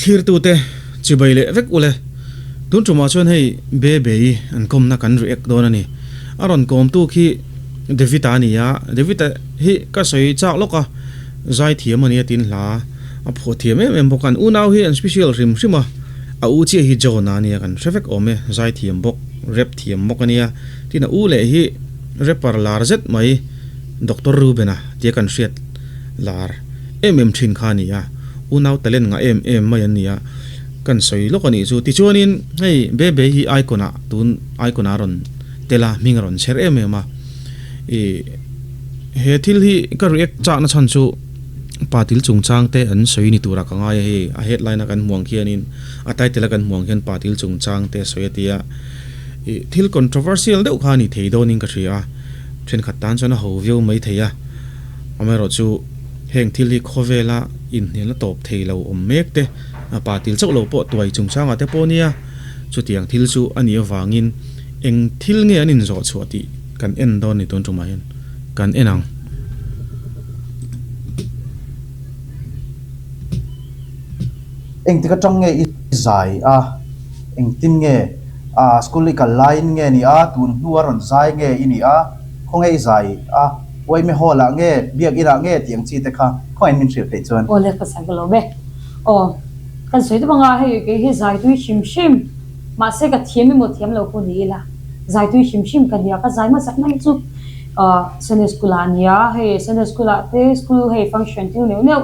Thlirtute chibai leh vek ule. Tun tumah chuan hei Bebe-i an kawmna kan react dawn a ni. A rawn kawmtu khi David-a a ni a, David-a hi ka sawi chak lawk a, zai thiam a nia tiin hla a phuah thiam em em bawk a. An unau hi an special hrim hrim a, a u chiah hi John-a a nia kan hre vek awm e, zai thiam bawk, rap thiam bawk a nia. Tin a u leh hi rapper lar zet mai Doctor Reuben-a tia kan hriat lar em em thin kha a ni a. Unau talent ngah em em mai an ni a, kan sawi lawk a nih chu. Tichuanin hei Bebe hi icon ah tun icon ah a rawn tel a, hming a rawn chher em em a. Ih he thil hi ka react chah na chhan chu patil chungchang te an sawi ni turah ka ngai a hei a headline a kan hmuh ang khianin a title a kan hmuh ang khian patil chungchang te a sawi a tia. Ih thil controversial deuh kha a ni thei dawnin ka hria a, thenkhat tan chuan a ho viau mai thei a, amaherawhchu. Heng thil hi khawvela inhnialna tawp thei lo awm mek te, a pa til chauh lo pawh tuai chungchangah te pawh nia, chutiang thil chu a nih avangin eng thil nge an inzawh chhuah tih kan en dawn ni tun tumah hian kan en ang. Engtik atang nge i zai a, engtin nge a school i kal laiin nge ni a, tun hnua rawn zai nge i nih a, khawnge i zai a? Uaime hall ah nge, biakinn ah nge tih ang chi te kha khawngaih min hrilh theih chuan. Aw le ka sawi ka lo be. Aw kan sawi deuh anga hei kei hi zai tui hrim hrim mahse ka thiam emaw thiam lo pawh ni ila zai tui hrim hrim ka nia ka zai hmasak mai chu ah Sunday school ah ania hei Sunday school ah te school hei function thil neuh neuh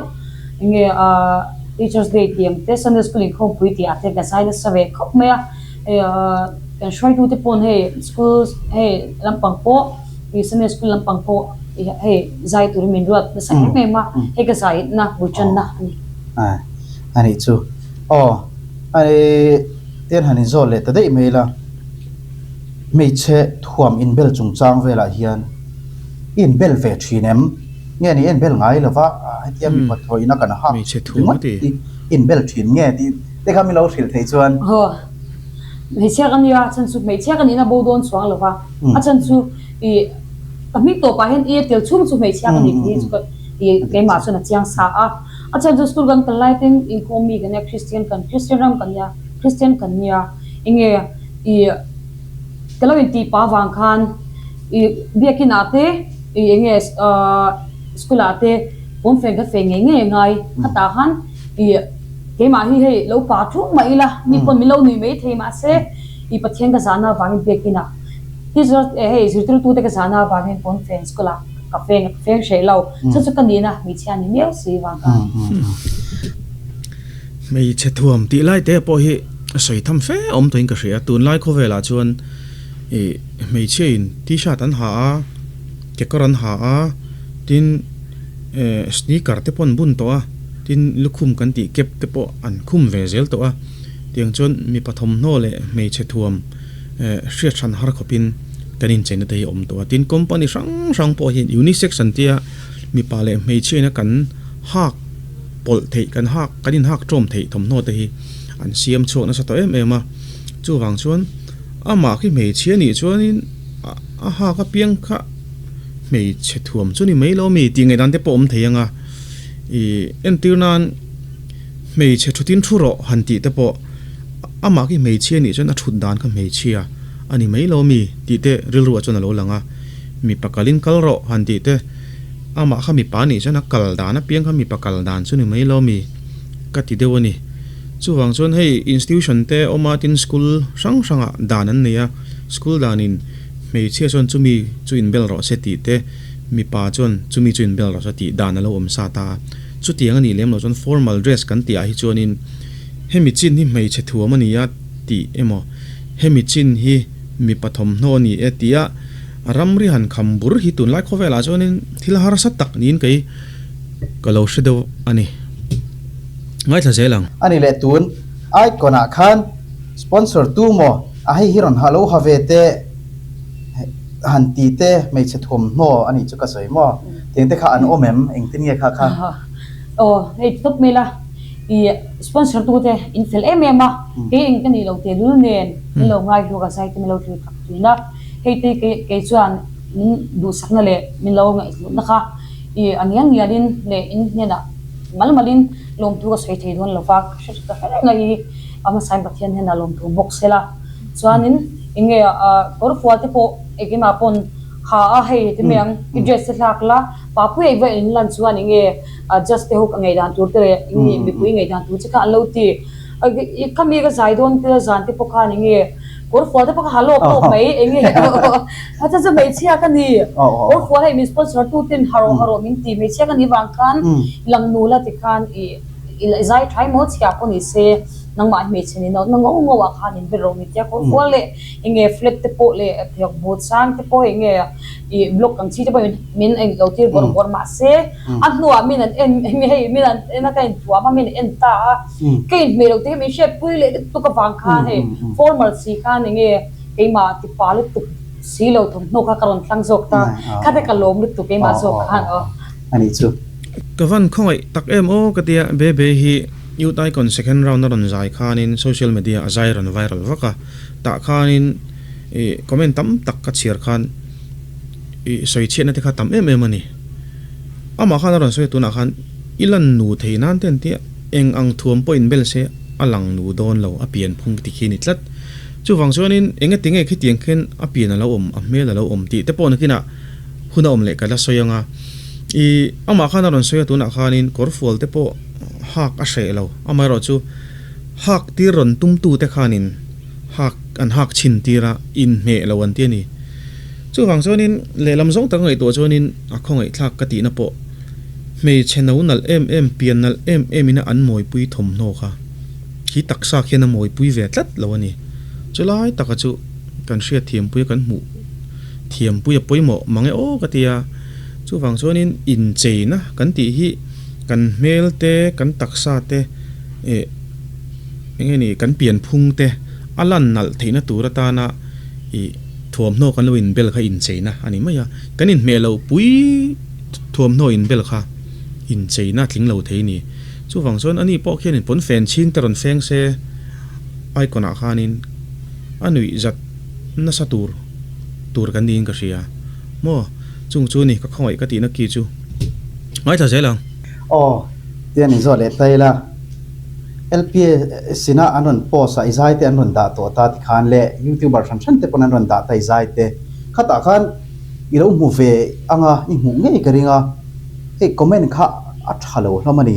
enge ah teachers day tih ang te Sunday school inkhawmpui tih ah te ka zai nasa ve khawp mai a hei ah kan hruaitu te pawn hei school hei lampang pawh I Sunday school lampang pawh i hei zai turin min ruat nasa em em a, hei ka zai na bul tanna a ni. A a nih chu. Aw a ten han inzawt leh ta daih mai ila, hmeichhe thuam inbel chungchang velah hian i inbel ve thin em? Nge ni inbel ngai lova hetia mipa thawina kan hak ringawt hi inbel thin nge tih te kha min lo hrilh theih chuan. Aw hmeichhia ka nia, chhan chu hmeichhia ka nihna bo dawn chuang lova. A chhan chu i ka hming tawpah hian i a tel chhung chu hmeichhia ka nih hi chu ka i keimah chuan a chiang sa a. A chhan chu school kan kal lai ten inkhawm mi kan nia Christian kan Christian ram kan nia Christian kan nia enge i ka lo intih pah avang khan i biakin ah te i enge ahh school ah te pawnfen ka feh ngei ngei a ngai khatah khan i keimah hi hei lo pa thung mah ila mi pawn min lo nuih maithei mahse I Pathian ka zahna avangin biakin ah teacher eh hei zirtirtu te ka zahna avangin pawn fen school ah ka feng ka feng hreh lo chu chu ka nihna hmeichhia ni miau si vang ka. Hmeichhe thuam tih lai te pawh hi sawi tham fe awm tawhin ka hria. Tunlai khawvelah chuan ih hmeichhia in t-shirt an ha a, kekawr an ha a, tin eh sneaker te pawh an bun tawh a, tin lukhum kan tih cap te pawh an khum ve zel tawh a. Tiang chuan mipa thawmhnaw leh hmeichhe thuam hriat hran har khawpin kan incheina te hi a awm tawh a. Tin, company hrang hrang pawh hian unisex an tia mipa leh hmeichhiaina kan hak pawlh theih, kan hak, kan inhak tawm theih thawmhnaw te hi an siam chhuak nasa tawh em em a. Chuvang chuan amah khi hmeichhia nih chuanin a hak apiang kha hmeichhe thuam chu ni mai lo mi tih ngaihdan te pawh awm thei ang a. Ih entir nan. Hmeichhe thutin thu rawh han tih te pawh amah khi hmeichhia nih chuan a thut dan kha hmeichhia a ni mai lo mi tih te rilru ah chuan a lo lang a, mipa kalin kal rawh han tih te amah kha mipa nih chuan a kal dan apiang kha mipa kal dan chu ni mai lo mi ka ti deuh a ni. Chuvang chuan hei institution te awm a tin school hrang hrang ah dan an nei a, school danin hmeichhia chuan chumi chu inbel rawh se tih te mipa chuan chumi chu inbel rawh se tih dan a lo awm sa ta a. Chutiang a nih lem loh chuan formal dress kan tih ah hi chuanin hemi chin hi hmeichhe thuam a ni a tih emaw hemi chin hi mipa thawmhnaw a ni e tia ramri han kham bur hi tunlai khawvelah chuanin thil harsa tak niin kei ka lo hre deuh a ni. Ngaithla zel ang. A ni leh tun Icon ah khan sponsor tu maw a hei hi rawn ha lo ha ve teh. Han ti te hmeichhe thuamhnaw a nih chu ka sawi maw? Tiang te kha an awm em? Engtin nge kha kha? Aw, hei ti tawp mai la, i sponsor tu te in fel em em a, kei eng ka nih loh teh lul nen min lo ngai hluk a, zai te min lo thlir tak thin a, hei te kei chuan min duhsakna leh min lo ngaihhlutna kha i a ngial ngialin leh in hnenah. mal malin lawmthu ka sawi thei dawn lo va, ka hre ka hre reng a hi a hmasain Pathian hian a lawmthu bawk se la. Chuanin eng nge kawr fual te pawh engkimah pawn ha a hei ti mai ang i dress te thlak la, Papuia i va in lan chuan eng nge judge te ho ka ngaihdan tur te leh eng nge mipui ngaihdan tur che kha an lo ti. Khami ka zai dawn te zan te pawh khan eng nge kawr fual te pawh kha ha lawk lawk mai eng nge a chu chu hmeichhia ka ni kawr fual hei min sponsor tu ten ha rawh ha rawh min ti hmeichhia ka nih vang khan lang nu la ti khan i i zai tha emaw chhia pawh ni se nangmah hi hmeichhe ni no na ngo ngo ah khan in be rawh mi tia kawr fual leh eng nge flat te pawh leh pheikhawk but sang te pawh eng nge i block ang chi te pawh min eng lo tir bawrh bawrh mahse a hnuah min an en eng nge hei min an en a ka inthuam a min en ta a. Ka inhmeh loh te hi min hriatpui leh lutuk avang khan hei formal si khan enge keimah tipa lutuk si lo thawmhnaw kha ka rawn thlang zawk ta kha te ka lawm lutuk keimah zawk khan aw. A nih chu. Ka van khawngaih tak em aw ka tia Bebe hi Youth Icon second round a rawn zai khanin social media a zai rawn viral vak a, tah khanin ih comment tam tak ka chhiar khan ih sawi chhiatna te kha tam em em a ni. Amah khan a rawn sawi a tunah khan i lan nu thei nan te an tia. Eng ang thuam pawh inbel se a lang nu dawn lo, a pian phung ti khi a ni tlat. Chuvang chuanin eng ati nge khitiang khian a pian a lo awm, a hmel a lo awm tih te pawh nakinah hun a awm leh ka la sawi ang a. Ih, amah khan a rawn sawi a tunah khanin kawrfual te pawh hak a hreh lo, amaherawhchu hak tir rawn tumtu te khanin hak an hak chhin tir a, inhmeh lo an ti a ni. Chuvang chuanin lehlam zawng taka ngaihtuah chuanin a khawngaihthlak ka tihna pawh. Hmeichhe no nalh em em, pian nalh em em ina an mawipui thawmhnaw kha khi taksa khian a mawipui ve tlat lo a ni. Chulai taka chu kan hriat thiampui a kan hmuh thiampui a pawimawh mang e aw ka ti a. Chuvang chuanin incheina kan tih hi kan hmel te, kan taksa te eh eng nge ni kan pianphung te a lan nalh theihna tur atana ih thuamhnaw kan lo inbel kha incheina a ni mai a. Kan inhmeh loh pui. Thuamhnaw inbel kha incheina tling lo thei ni. Chuvang chuan ani pawh khianin pawn fen chhing te rawn feng se icon ah khanin a nuih zat nasa tur tur kan niin ka hria. Maw chung chu ni ka khawngaih ka tihna ki chu ngaithla zel ang. Aw tian in zawh leh ta ila LPA sinah an rawn post a i zai te an rawn dah tawh ta tikhan leh youtuber hran hran te pawn an rawn dah ta i zai te khatah khan I lo hmu ve anga i hmuh ngei ka ring a, hei comment kha a tha lo hlawm a ni,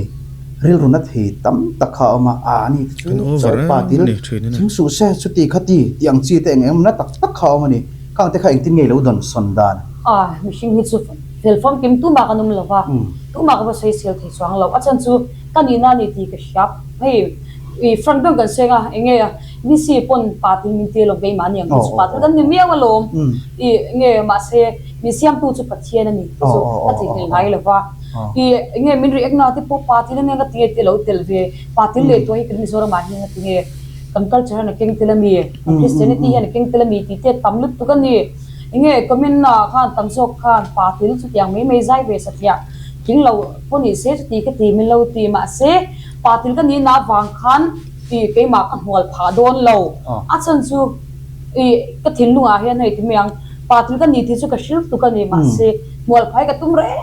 rilru na thei tam tak kha a awm a, aa ani te chu chaw pa til thing suh se chuti kha ti tih ang chi te eng eng na tak tak kha a awm a ni, khang te kha engtin nge i lo dawn sawn dan? Aa mihring hi chu fel famkim tumah kan awm lo va, tumah ka va sawisel thei chuang lo, a chhan chu ka nihna a ni tih ka hria, hei i front deuh kan seng a, eng nge Missy pawn pa tin min tir lo keimah aniang chu pa chu kan ni miau alawm i nge mahse min siamtu chu Pathian a ni tih chu ka theihnghilh ngai lo va i nge min react na te pawh pa tin ania ka tinge tih a lo tel ve pa tin leh tuah hi kan Mizoram ah hian ka tinge kan culture hian a keng tel ami kan Christianity hian a keng tel ami tih te a tam lutuk a ni enge comment na ah khan tam zawk khan pa til chutiang mai mai zai ve satliah tling lo pawh ni se chuti ka ti min lo ti mahse pa til ka nihna avang khan I keimah ka hmual phah dawn lo. A chhan chu i ka thinlungah hian hei ti mai ang, pa thil ka ni tih chu ka hrilh tuk a ni mahse hmual phah hi ka tum reng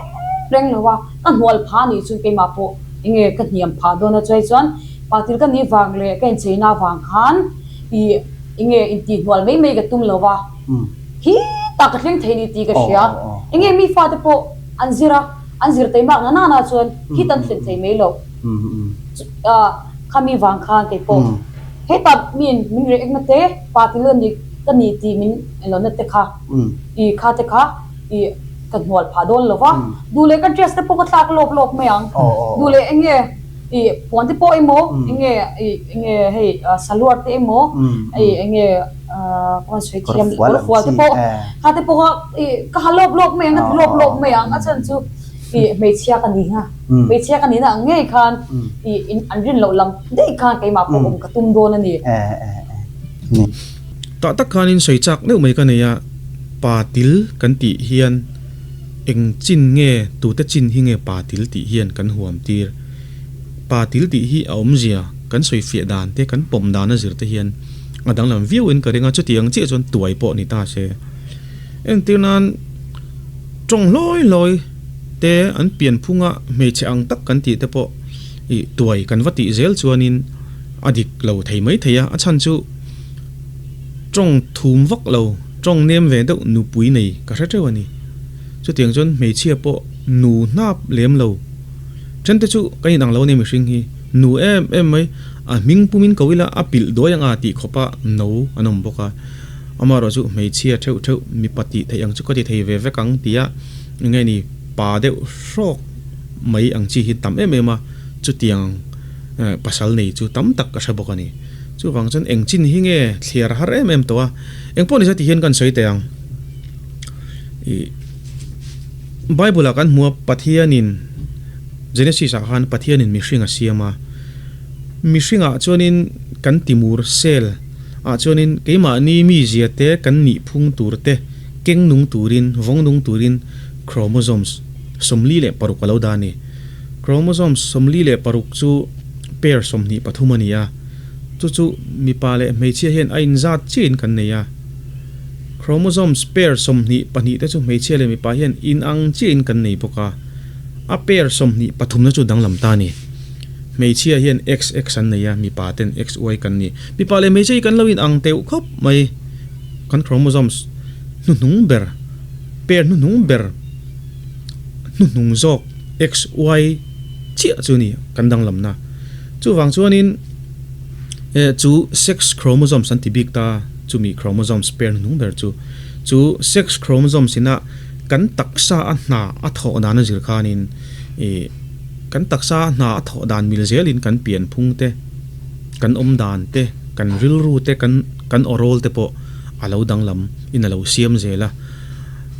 reng lo a, ka hmual phah a nih chuan keimah pawh enge ka hniam phah dawn a chuai chuan pa thil ka nih vang leh ka incheina vang khan i enge intihhmual mai mai ka tum lo a, hi tak ka thleng thei ni tih ka hria. Enge mi fate pawh an zir a, an zir teimak na nana chuan hi tan thlen thei mai lo. Khami vang khan kei pawh hetah min min react na te pa ti lo ni ka ni tih min elo na te kha i kha te kha i ka hnual phah dawn lo va, duh leh ka dress te pawh ka thlak lawk lawk mai ang, duh leh eng nge i puan te pawh emaw eng nge i eng nge hei salwar te emaw i eng nge ka rawn sawi thiam kawrfual te pawh kha te pawh kha i ka ha lawk lawk mai ang ka ti lawk lawk mai ang a chhan chu I hmeichhia ka ni a, hmeichhia ka nihna ang ngei khan i an rin loh lam daih khan keimah pawh awm ka tum dawn a ni. Tah tak khanin sawi chak deuh mai ka nei a, pa til kan tih hian eng chin nge tute chin hi nge pa til tih hian kan huam tir. Pa til tih hi a awmzia kan sawi fiah dan te kan pawm dan a zir te hian a danglam viau in ka ring a, chutiang chiah chuan tuai pawh ni ta se. Entir nan tawng hlawi hlawi te an pianphunga hmeichhe ang tak kan tih te pawh. I tuai kan va tih zel chuanin a dik lo thei mai thei a, a chhan chu tawng thum vak lo, tawng nem ve deuh nupui nei ka hre teuh a ni. Chutiang chuan hmeichhia pawh nu hnap lem lo. Then te chu ka inang lo a ni mihring hi, nu em em mai, a hming pumin ko ila a pilh duai ang a tih khawpa no an awm bawk a. Amaherawh chu hmeichhia theuh theuh mipa tih theih ang chu ka ti thei ve vek ang tia enge ni pa deuh hrawk mai ang chi hi tam em em a, chutiang pasal nei chu tam tak ka hre bawk a ni. Chuvang chuan eng chin hi nge thliar har em em tawh a, engpawh ni se ti hian kan sawi teh ang. Ih Bible ah kan hmu a Pathianin Genesis ah khan Pathianin mihring a siam a, mihring ah chuanin kan timur cell ah chuanin keimahni mizia te kan nih phung tur te keng nung turin vawng nung turin chromosomes 46 a lo dah a ni. Chromosomes 46 chu pair 23 a ni a, chu chu mipa leh hmeichhia hian a inzat chiahin kan nei a. Chromosomes pair 22 te chu hmeichhia leh mipa hian inang chiahin kan nei bawk a, a pair 23 na chu danglam ta a ni. Hmeichhia hian XX an nei a, mipa ten XY kan ni. Mipa leh hmeichhia hi kan lo inang teuh khawp mai. Kan chromosomes hnuhnung ber, pair hnuhnung ber hnuhnung zawk XY chiah chu ni kan danglamna. Chuvang chuanin chu sex chromosomes an ti bik ta, chumi chromosomes pair hnuhnung ber chu. Chu sex chromosomes ina kan taksa a hna a thawh dan a zir khanin ih kan taksa a hna a thawh dan mil zelin kan pianphung te, kan awm dan te, kan rilru te, kan kan awrawl te pawh a lo danglam in a lo siam zel a.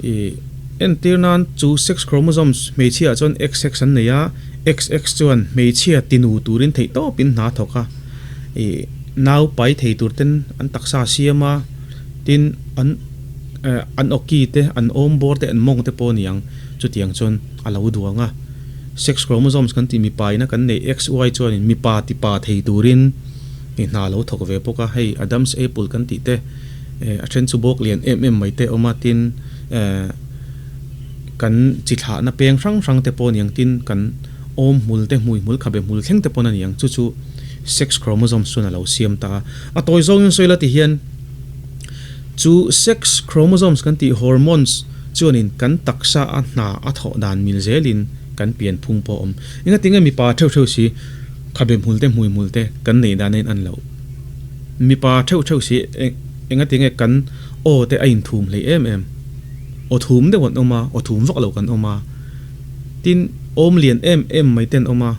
Ih entir nan chu sex chromosomes hmeichhia ah chuan XX an nei a, XX chuan hmeichhia tinu turin theih tawpin hna a thawk a, ih nau pai thei tur ten an taksa a siam a, tin an eh an awki te, an awm bawr te, an mawng te pawh a ni ang, chutiang chuan a lo duang a. Sex chromosomes kan tih mipa ina kan neih XY chuanin mipa ti pa thei turin ih hna a lo thawk ve bawk a, hei Adam's apple kan tih te eh a then chu bawk lian em em mai te a awm a, tin eh kan chi thlahna peng hrang hrang te pawh a ni ang, tin kan awm hmul te hmui hmul khabe hmul thleng te pawn a ni ang, chu chu sex chromosomes chuan a lo siam ta a. A tawi zawngin sawi la ti hian chu sex chromosomes kan tih hormones chuanin kan taksa a hna a thawh dan mil zelin kan pian phung pawh a awm. Engatinge mipa theuh theuh si khabe hmul te hmui hmul te kan neih dan a in an loh. Mipa theuh theuh si engatinge kan aw te a inthum hleih em em. Aw thum deuh an awm a, aw thum vak lo kan awm a. Tin, awm lian em em mai te an awm a.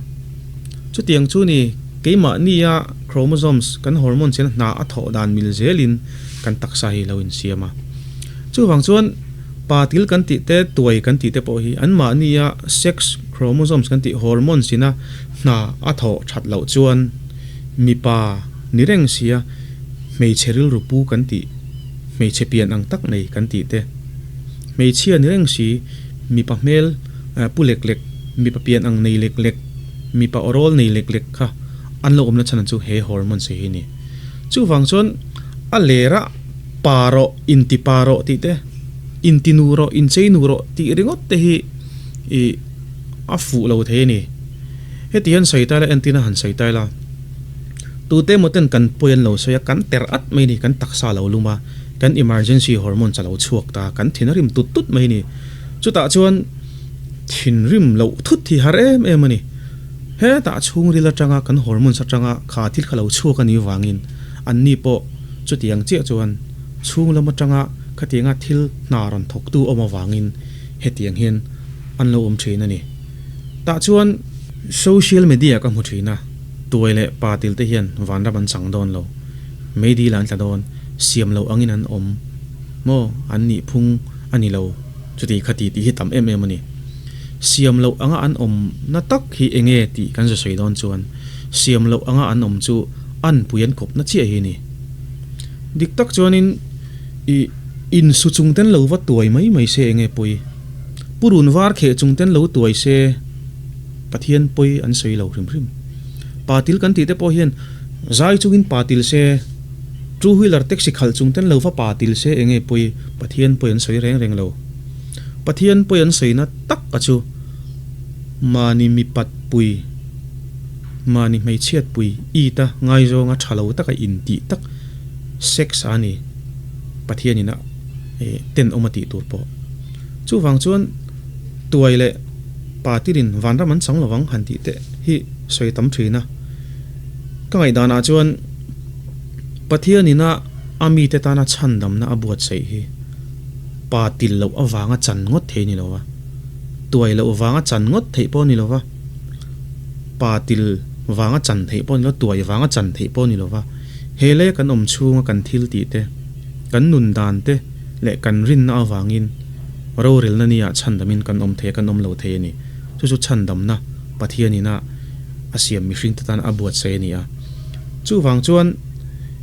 Chutiang chu ni, keimahnia chromosomes, kan hormones hian hna a thawh dan mil zelin kan taksa hi lo insiam a. Chuvang chuan patil kan tih te, tuai kan tih te pawh hi anmahnia sex chromosomes kan tih hormones ina hna a thawh that loh chuan mipa ni reng sia hmeichhe rilru pu kan tih, hmeichhe pian ang tak nei kan tih te, hmeichhia ni reng si mipa hmel pu lek lek, mipa pian ang nei lek lek, mipa awrawl nei lek lek kha an lo awmna chhan chu he hormones hi a ni. Chuvang chuan a lera pa rawh, inti pa rawh tih te, inti nu rawh, inchei nu rawh tih ringawt te hi ih a fuh lo thei a ni. Heti hian sawi ta ila, entirna han sawi ta ila, tute emaw ten kan pawi an lo sawi a, kan ter at mai a ni, kan taksa a lo lum a, kan emergency hormones a lo chhuak ta, kan thin a rim tut tut mai a ni. Chutah chuan thinrim loh thut hi har em em a ni. Hetah chhungril atanga kan hormones atanga kha thil kha lo chhuak a nih vangin anni pawh chutiang chiah chuan chhung lam atanga khatianga thil hna rawn thawktu awm avangin hetiang hian an lo awm thin a ni. Tah chuan social media ka hmu thin a, tuai leh pa til te hian vanram an chang dawn lo, meidil an tla dawn, siam loh angin an awm maw, an nih phung a ni lo chuti khati tih hi tam em em a ni. Siam loh anga an awm na tak hi enge tih kan za sawi dawn chuan siam loh anga an awm chu an pui an kawp na chiah hi a ni. Dik tak chuanin i insu chung ten lo va tuai mai mai se enge pawi? Purun var kheh chung ten lo tuai se Pathian pawi an sawi lo hrim hrim. Patil kan tih te pawh hian zai chungin patil se, two wheeler taxi khalh chung ten lo va patil se enge pawi? Pathian pawi an sawi reng reng lo. Pathian pawi an sawina tak a chu mahni mipat pui Mahni hmeichhiatpui it a ngaizawnga tha lo taka intih tak sex a ni Pathianin a tenawm a tih tur pawh. Chuvang chuan tuai leh pa tilin vanram an chang lovang han tih te hi sawi tam thin a. Ka ngaihdanah chuan Pathianin a a mite tana chhandamna a buatsaih hi pa til loh avanga chan ngawt thei ni lova, tuai loh vanga chan ngawt theih pawh ni lova, pa til vanga chan theih pawh ni lo, tuai vanga chan theih pawh ni lova, he lei kan awm chhunga kan thil tih te, kan nun dan te leh kan rinna avangin rorelna nia chhandamin kan awm thei a, kan awm lo thei a ni. Chu chu chhandamna Pathianin a a siam mihring te tan a buatsaih a ni a. Chuvang chuan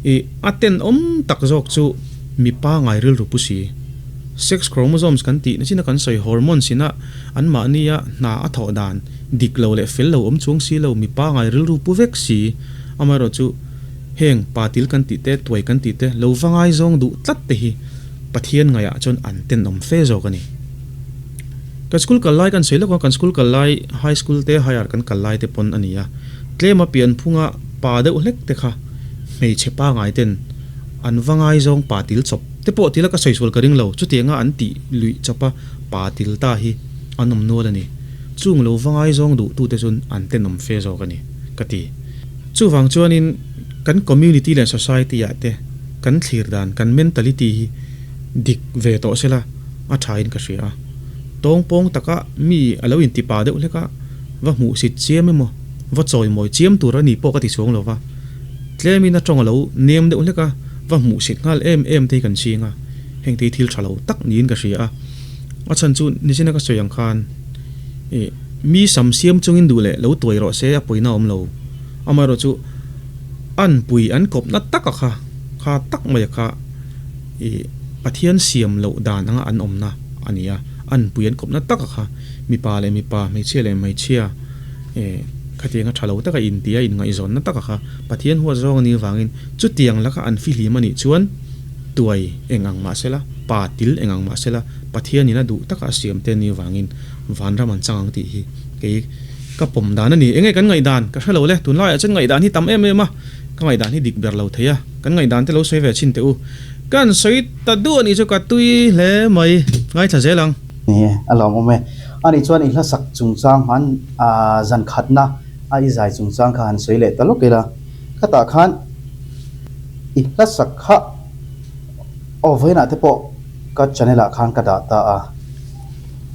i a tenawm tak zawk chu mipa ngai rilru pu si. Sex chromosomes kan tih nachina kan sawi hormones ina anmahnia hna a thawh dan dik lo leh fel lo awm chuang si lo mipa ngai rilru pu vek si. Amaherawhchu heng patil kan tih te tuai kan tih te lo va ngaizawng duh tlat te hi Pathian ngaihah chuan an tenawm fe zawk a ni. Kan school kal lai kan sawi lawk a, kan school kal lai high school te higher kan kal lai te pawn a ni a, tlema pianphunga pa deuh hlek te kha hmeichhe pangai ten an va ngaizawng pa til chawp te pawh tila ka sawi sual ka ring lo, chutianga an tih luih chawpa pa til ta hi an awm nual a ni. Chung lo va ngaizawng duh tute chuan an tenawm fe zawk a ni ka ti. Chuvang chuanin kan community leh society ah te kan thlir dan, kan mentality hi dik ve tawh sela a thain ka hria a. Tawng pawng taka mi a lo inti pa deuh hlek a, va hmuh sit chiam emaw, va chawimawi chiam tur a ni pawh ka ti chuang lo va. Tlemin a tawng a lo nem deuh hlek a, va hmuh sit nghal em em te hi kan ching a, heng te hi thil tha lo tak niin ka hria a. A chhan chu nichina ka sawi ang khan ih mi sam siam chungin duh leh lo tuai rawh se a pawina awm lo. Amaherawhchu an pui an kawpna taka kha kha tak mai a kha ih Pathian siam loh dan anga an awmna a ni a, an pui an kawpna taka kha mipa leh mipa, hmeichhia leh hmeichhia eh khatianga tha lo taka intia inngaihzawnna taka kha Pathian huat zawng a nih avangin chutiang laka an fihlim a nih chuan tuai eng ang mah sela, pa til eng ang mah sela Pathianin a duh taka a siam te a nih avangin vanram an chang ang tih hi kei ka pawm dan a ni. Enge kan ngaihdan? Ka hre lo le, tunlaiah chuan ngaihdan hi tam em em a, ka ngaihdan hi dik ber lo thei a, kan ngaihdan te lo sawi ve chhin teh u. Kan sawi ta duh a nih chu ka tui hle mai, ngaithla zel ang. Ni e, a lawmawm e. A nih chuan i hlasak chungchang han zan khatna a i zai chungchang kha han sawi leh ta lawk ila. Khatah khan i hlasak kha aw vawiinah te pawh ka channel ah khan ka dah ta a,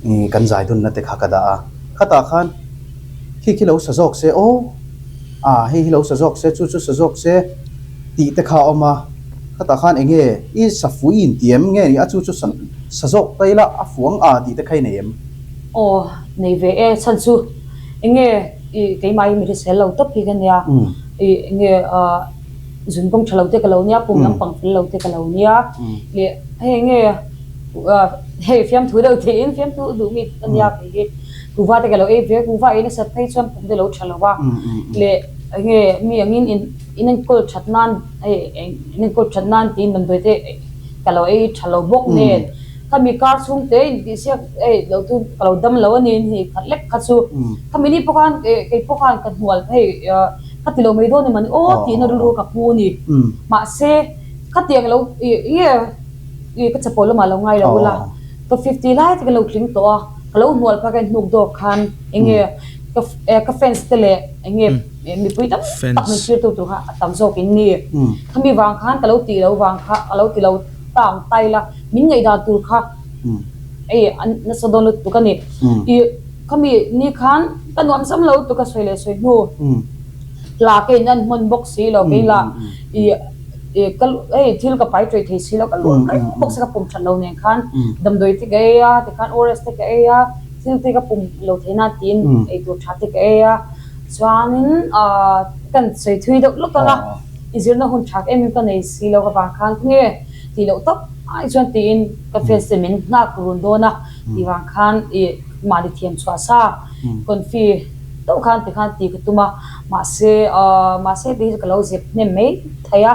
i kan zai dunna te kha ka dah a. Khatah khan khi khi lo sa zawk se aw, a hei hi lo sa zawk se, chu chu sa zawk se tih te kha a awm a. Khatah khan eng nge i safu i inti em nge ni a chu chu sa sa zawk ta ila a fuang a tih te kha i nei em? Aw nei ve e chhan chu eng nge i keimah hi mi hrisel lo tawp hi ka nia i eng nge ah zun kawng tha lo te ka lo nia pum lampang fel lo te ka lo nia leh hei eng nge ah hei fiamthu deuh theihin fiamthu duh mi ka nia kei hi kuhva te ka lo ei ve kuhva ei nasat phei chuan pum te lo tha lo va leh eng nge mi angin in in enkawl that nan hei in enkawl that nan tiin damdawi te ka lo ei tha lo bawk nen khami kar chhung te in tih siak hei lo chu ka lo dam lo a ni hei khat lek kha chu khami ni pawh khan kei pawh khan ka hnual hei ka ti lo mai dawn em ani aw tihna rilru ka pu a ni mahse khatiang lo ih nge ih ka chapo lamah lo ngai lo ula ka fifty lai te ka lo tling tawh a ka lo hnual phak a hnuk dawk khan eng nge ka fans te leh eng nge Mipui tam tak min thirtu tur kha a tam zawk in ni. Khami vang khan ka lo tih lo vang kha ka lo ti lo ta ang ta ila min ngaihdan tur kha hei a nasa dawn lutuk a ni. I khami ni khan ka nuam zam lo lutuk a sawi leh sawi hnu hla ka in en hman bawk si lo kei lah i ka hei thil ka pai tawih thei si lo ka luah reng bawk si ka pum that lo nen khan damdawi te ka ei a tikhan ORS te ka ei a thil te ka pum lo thei nan tiin eitur tha te ka ei a. Chuanin kan sawi thui deuh lawk ang a, i zirna hun thak em em ka nei si lo avang khan nge tih loh tawp ai chuan tiin ka fans te min nghak run dawn a tih vang khan i mahni thiam chhuah sa confi deuh khan ti khan tih ka tum a, mahse mahse tih hi ka lo zep hnem mai thei a,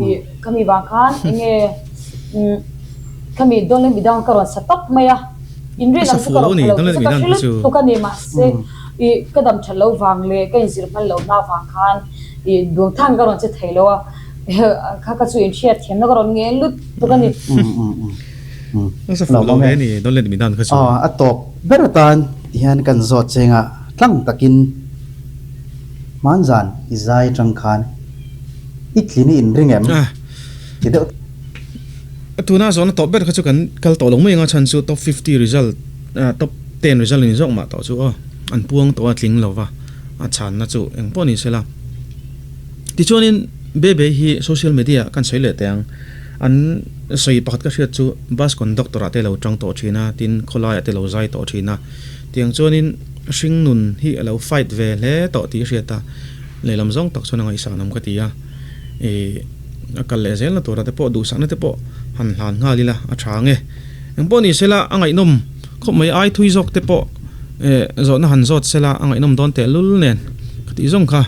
i khami vang khan enge khami Don't Let Me Down ka rawn sa tawp mai a, inrin ang chu ka rawn pha lo tih chu ka hre lutuk a ni mahse. I ka dam that loh vang leh ka inzir hman loh hna vang khan i duang thang ka rawn che thei lo a, kha kha chu inhriat thiamna ka rawn ngen lut tuk a ni. Nasa fuh lo hle ni Don't Let Me Down kha chu. A tawp ber atan tihian kan zawt cheng a, tlang takin hmanzan i zai atang khan i tlin i inring em? Ti deuh. Tuna zawhna tawp ber kha chu kan kal tawh lo mai anga chhan chu top 50 result top 10 result a ni zawk mah tawh chu aw an puang tawh a tling lova a chhanna chu eng pawh ni sela. Tichuanin Bebe hi social media ah kan sawi leh teh ang an sawi pakhat ka hriat chu bus conductor ah te lo tang tawh thin a tin khawlai ah te lo zai tawh thin a tiang chuanin hring nun hi a lo fight ve hle tawh tih hriat a lehlam zawng tak chuan a ngaihsan awm ka ti a ih A kal leh zelna tura te pawh duhsakna te pawh han hlan nghal ila a tha ang e. Eng pawh ni sela a ngaihnawm khawp mai ai thui zawk te pawh eh zawhna han zawt sela a ngaihnawm dawn teh lul nen ka tih zawng kha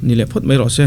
ni leh phawt mai rawh se.